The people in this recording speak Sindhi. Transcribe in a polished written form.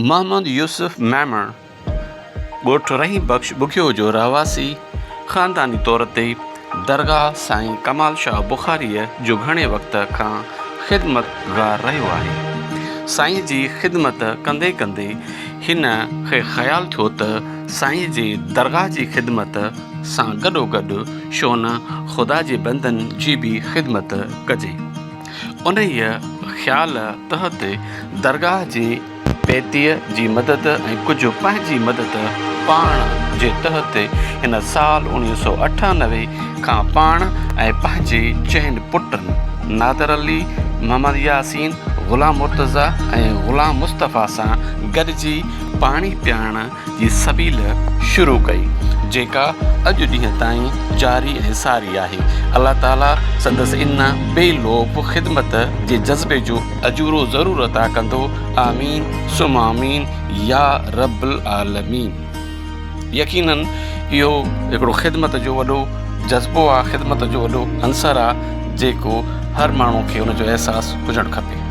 محمد يوسف ميمڻ ڳوٺ رحيم بخش ٻگهيو جو رهواسي خانداني طور تي درگاهه سائين ڪمال شاهه بخاريء جو گهڻي وقت کان خدمتگار رهيو آهي. سائين جي خدمت ڪندي ڪندي هن کي خيال ٿيو ته سائين جي درگاهه جي خدمت سان گڏوگڏ ڇو نه خدا جي بندن جي به خدمت ڪجي. انهيء خيال تحت درگاهه جي پيتيء جي مدد ۽ ڪجهه پنهنجي مدد پاڻ جي تحت هن سال 1998 کان پاڻ ۽ پنهنجي چئن پٽن نادر علي، محمد ياسين، غلام مرتضيٰ ۽ غلام مصطفيٰ سان گڏجي پاڻي پيارڻ جي سبيل شروع ڪئي، جيڪا اڄ ڏينهن تائين جاري ۽ ساري آهي. الله تعاليٰ سندس ان بي لوث خدمت جي جذبي جو اجورو ضرور عطا ڪندو. آمين ثم آمين يا رب العالمين. يقيناً اهو هڪڙو خدمت جو وڏو جذبو آهي، خدمت جو وڏو عنصر آهي، جيڪو هر ماڻهو کي ان جو احساس هجڻ کپي.